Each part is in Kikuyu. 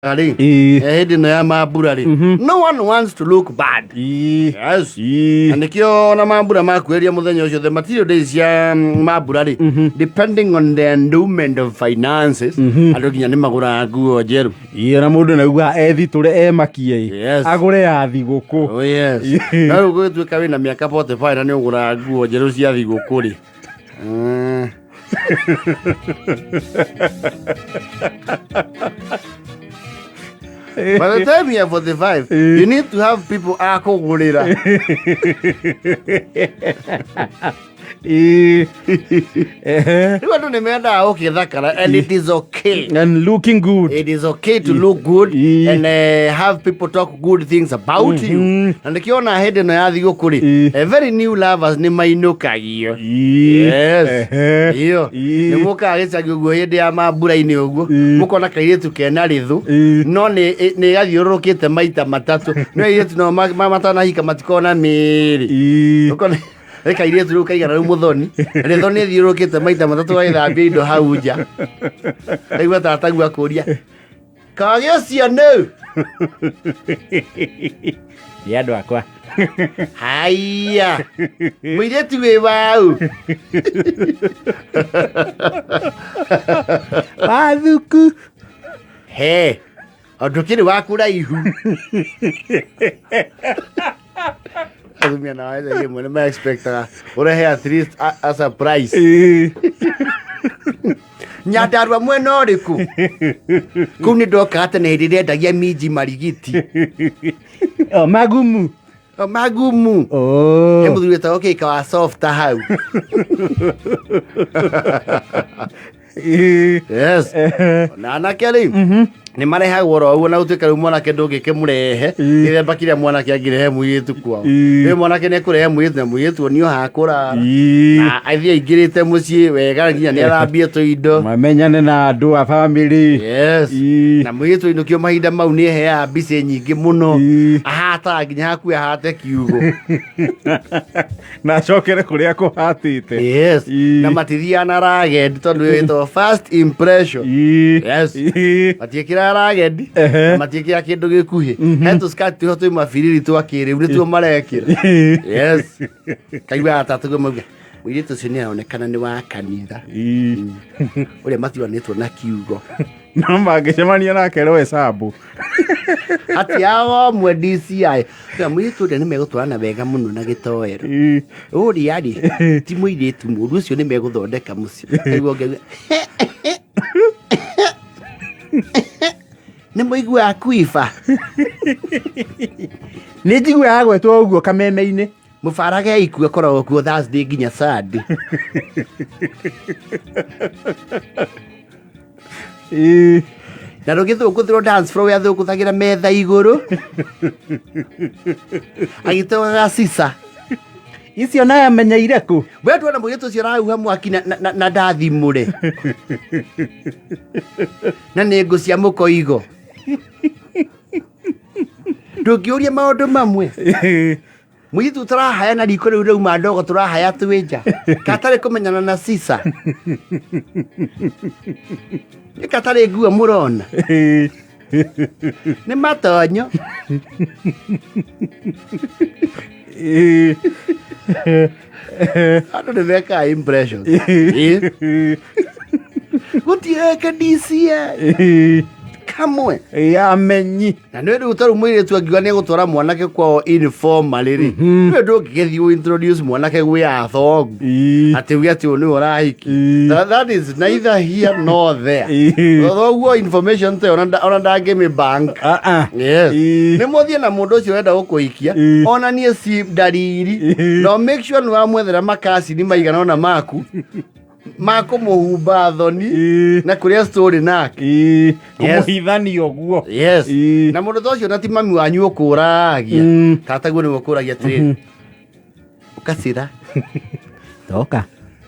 Rĩ hĩndĩ ĩno ya mambura rĩ, no one wants to look bad. Yes. Na nĩkĩo ona mambura makuĩria mũthenya ũcio, the material days cia mambura rĩ, depending on the endowment of finances, andũ nginya nĩ magũraga nguo njerũ. Ĩĩ, ona mũndũ nauga ethitũre emakie. Agũre ya thigũkũ. Oh yes. No rĩu gũgĩtuĩka wĩna mĩaka 45 na nĩ ũgũraga nguo njerũ cia thigũkũ rĩ. By the time you are 45, you need to have people akũgũrĩra. Rĩu andũ nĩ mendaga gũkĩthakara and it is okay. And looking good. It is okay to look good and have people talk good things about you. Na nĩkĩo ona hĩndĩ ĩno ya thigũkũ rĩ, very new lovers nĩ mainũkagio. Yes. Iyo. Nĩ mũkaga gĩcagi ũguo hĩndĩ ya mambura-inĩ ũguo, mũkona kairĩtu kena rĩthũ, no nĩ nĩ gathiũrũrũkĩte maita matatũ. No airĩtu nao matanahika matikoragwo na mĩĩrĩ. Ũkona nĩ kairĩtu rĩu kaigana rĩu mũthoni rĩthũ nĩ ĩthiũrũrũkĩte maita matatũ gagĩthambia indo hau nja. Kaigua tatagu akũria kage ũcio nũ. Nĩ andũ akwa. Haiya, mũirĩtu wĩ wau? Wathuku. He ũndũ kĩrĩ wa kũraihu. Atumia na waitha rĩmwe nĩ ma-expectaga ũrehe at least a surprise. Nyandarua mwena ũrĩkũ? Kũu nĩ ndokaga tene hĩndĩ ĩrĩa endagia minji marigiti. Oh, magumu. O, magumu. Oh. He mũthuri wĩtagwo kĩka wa softa hau. Yes. Na anake rĩ, nĩ marehagwo oro ũguo, na gũtuĩka rĩu mwanake ndũngĩkĩmũrehe gĩthemba kĩrĩa mwanake angĩrehe mũirĩtu kwao. Rĩu mwanake nĩ ekũrehe mũirĩtu na mũirĩtu onio hakũrara na athiĩ aingĩrĩte mũciĩ wega nginya nĩ athambie tũindo. Mamenyane na andũ a bamĩrĩ. Yes. Na mũirĩtu ainũkio mahinda mau nĩ eheaga mbica nyingĩ mũno. Ahataga nginya hakuhĩ ahate kiugo. Na acokere kũrĩa kũhatĩte. Yes. Na matithiaga na ragendi tondũ ĩtagwo first impression. Yes. Matiĩkĩraga ragendi. Na matiĩkĩraga kĩndũ gĩkuhĩ. He tũskati twĩho twĩ mabiriri twa kĩrĩu nĩtuo marekĩra. Yes. Kaigua gatatũ mauga mũirĩtu ũcio nĩ aronekana nĩ wa kanitha. Ũrĩa matiganĩtwo na kiugo. No mangĩcemania nake roe sambu. Ati awa ũmwe DCI. Tũra mũirĩtu ũrĩa nĩ megũtwarana wega mũno na gĩtoero. Ũrĩa rĩ, ti mũirĩtu mũũru, ũcio nĩ megũthondeka mũciĩ. Kaigua ũngĩ nĩ mũiguaga kuiba. Nĩ njiguaga gwetwo ũguo kameme-inĩ. Mũbarage ikuo akoragwo kuo Thursday nginya Sunday. Na rũgĩthũngũthĩrwo dance floor athũngũthagĩra metha igũrũ agĩtogaga cica. Icio nayo amenyeire kũ? We tuona mũirĩtu ũcio arahuha mwaki na ndathimũre na nĩ ngũ cia mũkoigo. Ndũngĩũria maũndũ mamwe. Mũirĩtu tũrahaya na riko rĩu rĩuma ndogo tũrahaya twĩ nja katarĩ kũmenyana na cica nĩ katarĩ nguo mũrona nĩ matonyo. Andũ nĩ mekaga impression. Gũtireke DCI kamwe. Amenyi. Na nĩ rĩu tarĩu mũirĩtu angiuga nĩ egũtwara mwanake kwao informally rĩ, nĩwe ndũngĩgĩthiĩ ũ introduce mwanake gwĩ athogu atĩ uge atĩ ũyũ nĩwe ũrahiki. That is neither here nor there. Thoguo information ta ĩyo ona ndangĩmĩ bank. Yes. Nĩ mũthiĩ na mũndũ ũcio ũrenda gũkũhikia, onanie ci ndariri, no make sure nĩ wamwethera makacini maigana ũna maku ma kũmũhumba thoni na kũrĩa story nake. Yes. Kũmũhithania ũguo. Yes. Na mũndũ ta ũcio na ti mami wanyu ũkũragia. Tataguo nĩwe ũkũragia atĩrĩrĩ, ũkacĩra. Toka.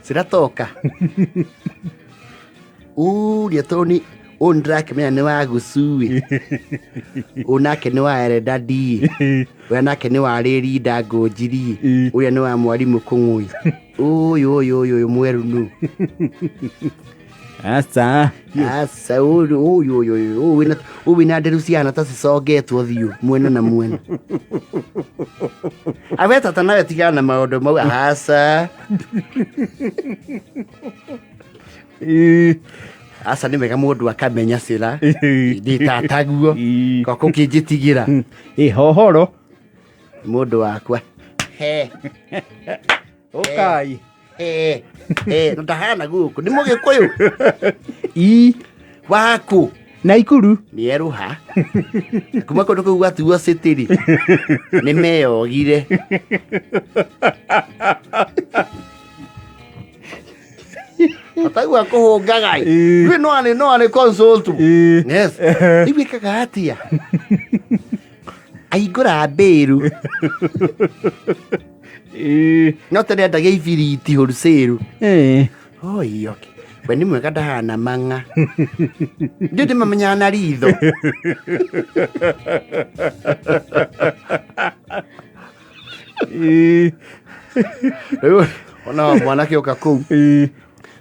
Cĩra toka ũrĩa tondũ nĩ ũyũ nĩndĩrakĩmenya nĩ wa gucuĩ, ũyũ nake nĩ wa eredadi, ũrĩa nake nĩ wa rĩrinda ngũnjiri, ũrĩa nĩ wa mwarimũ kũng'ũi, ũyũ ũyũ ũyũ ũyũ mwerũ nũ. Aca. Aca, ũyũ ũyũ ũyũ ũyũ ũyũ wĩna nderu ciana ta cicongetwo thiũ mwena na mwena. Awe tata nawe tigana na maũndũ mau. Aca. Ĩĩ. Aca, nĩ wega mũndũ akamenya cĩra. Ĩĩ. Ndĩ tataguo. Ĩĩ. Ko kũkĩnjĩtigĩra. Ĩ hohoro. Mũndũ wakwa. He. Ũkai. He. He. Na ndahana gũkũ. Nĩ mũgĩkũyũ. Ĩ. Waku. Naikuru. Nĩ erũha. Kuma kũndũ kũu gwatuo cĩtĩrĩ. Nĩ meyogire. Ataigua kũhũngaga ĩ. Ĩĩ. Rĩu no arĩ no arĩ consult. Ĩĩ. Yes. Rĩu ĩkaga atĩa? Ahingũra mbĩru. Ĩĩ. No tene endagia ibiriti wholesale. Ĩĩ. Oi, okay. We nĩ mwega ndahana mang'a. Ndiũ ndĩmamenyaga na ritho. Ĩĩ. Rĩu ona mwanake ũka kũu Ĩĩ.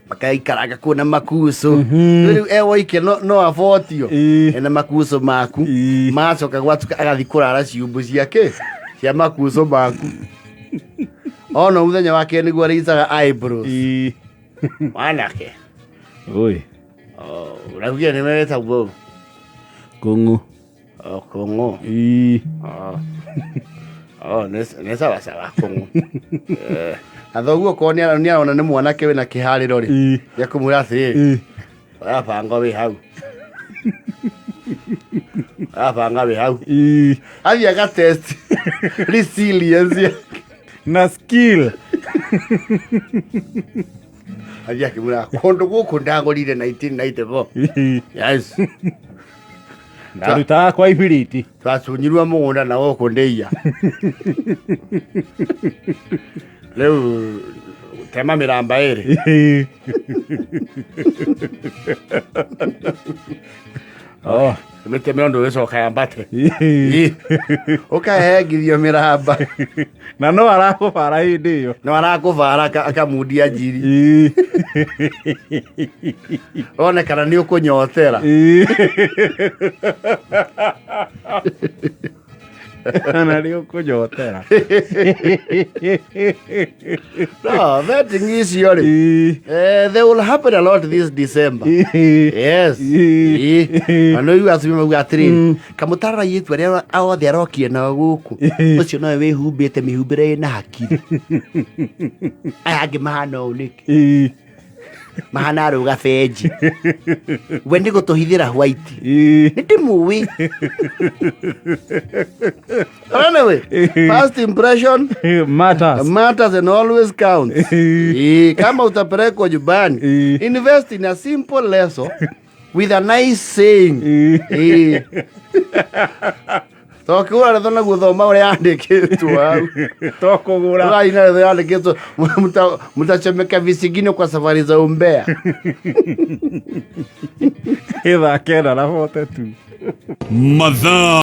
makaikaranga kũu na makucũ. Rĩu e woike no, no abotio. Ĩĩ. Ena makucũ maku. Ĩĩ. Macoka gwatuka agathiĩ kũrara ciumbu ciake cia makucũ maku. Ona mũthenya wake nĩguo arĩicaga eyebrows. Ĩĩ. Mwanake. Oi. Oh, ũraugire nĩ wetagwo Kũng'ũ. Oh, kũng'ũ. Ĩĩ. Oh. Oh, nĩ nĩ sawa sawa kũng'ũ. Eh, na thoguo okorwo nĩ arona nĩ mwanake wĩna kĩharĩro rĩ, Ĩĩ. nĩekũmwĩra atĩrĩrĩ, Ĩĩ. ũrabanga wĩ hau. Ũrabanga wĩ hau. Ĩĩ. Athiĩ aga test resilience yake. Na skill. Athiĩ akĩmwĩra kũndũ gũkũ ndagũrire 1994. Ĩĩ. Yes. Ndarutaga kwa ibiriti. Twacunyirwo mũgũnda na gũkũ ndĩia. Rĩu tema mĩramba ĩrĩ. Ĩĩ. Oh. Mĩteme ũndũ ĩcoka yambate. Ĩĩ. Ũkahengithio mĩramba. Na no arakũbara hĩndĩ ĩyo. No arakũbara akamundia njiri. Ĩĩ. One kana nĩ ũkũnyotera. Ĩĩ. Na nĩ ũkũnyotera. No, vetting icio rĩ. Ĩĩ. Eh, they will happen a lot this December. Ĩĩ. Yes. Ĩĩ. Ĩĩ. Na nĩ atumia mauga atĩrĩrĩ, kamũtarara itu arĩa othe arokire nao gũkũ, Ĩĩ. ũcio nowe wĩhumbĩte mĩhumbĩre ĩna hakiri. Aya angĩ mahana ũũ nĩkĩ? Ĩĩ. Mahana rũga benji. We nĩ gũtũhithĩra white. Ĩĩ. Nĩ ndĩmũĩ. Anyway, first impression Matters. matters and always counts. Ĩĩ. Ĩĩ, kama utapelekwa nyumbani, Ĩĩ. invest in a simple leso with a nice saying. Ĩĩ. Ĩĩ. To kĩgũra retho naguo thoma ũrĩa yandĩkĩtwo hau. To kũgũra. Ũraina retho yandĩkĩtwo mtachomeka visigino kwa safari za umbea. Ĩthaa 9:42. Mathaa.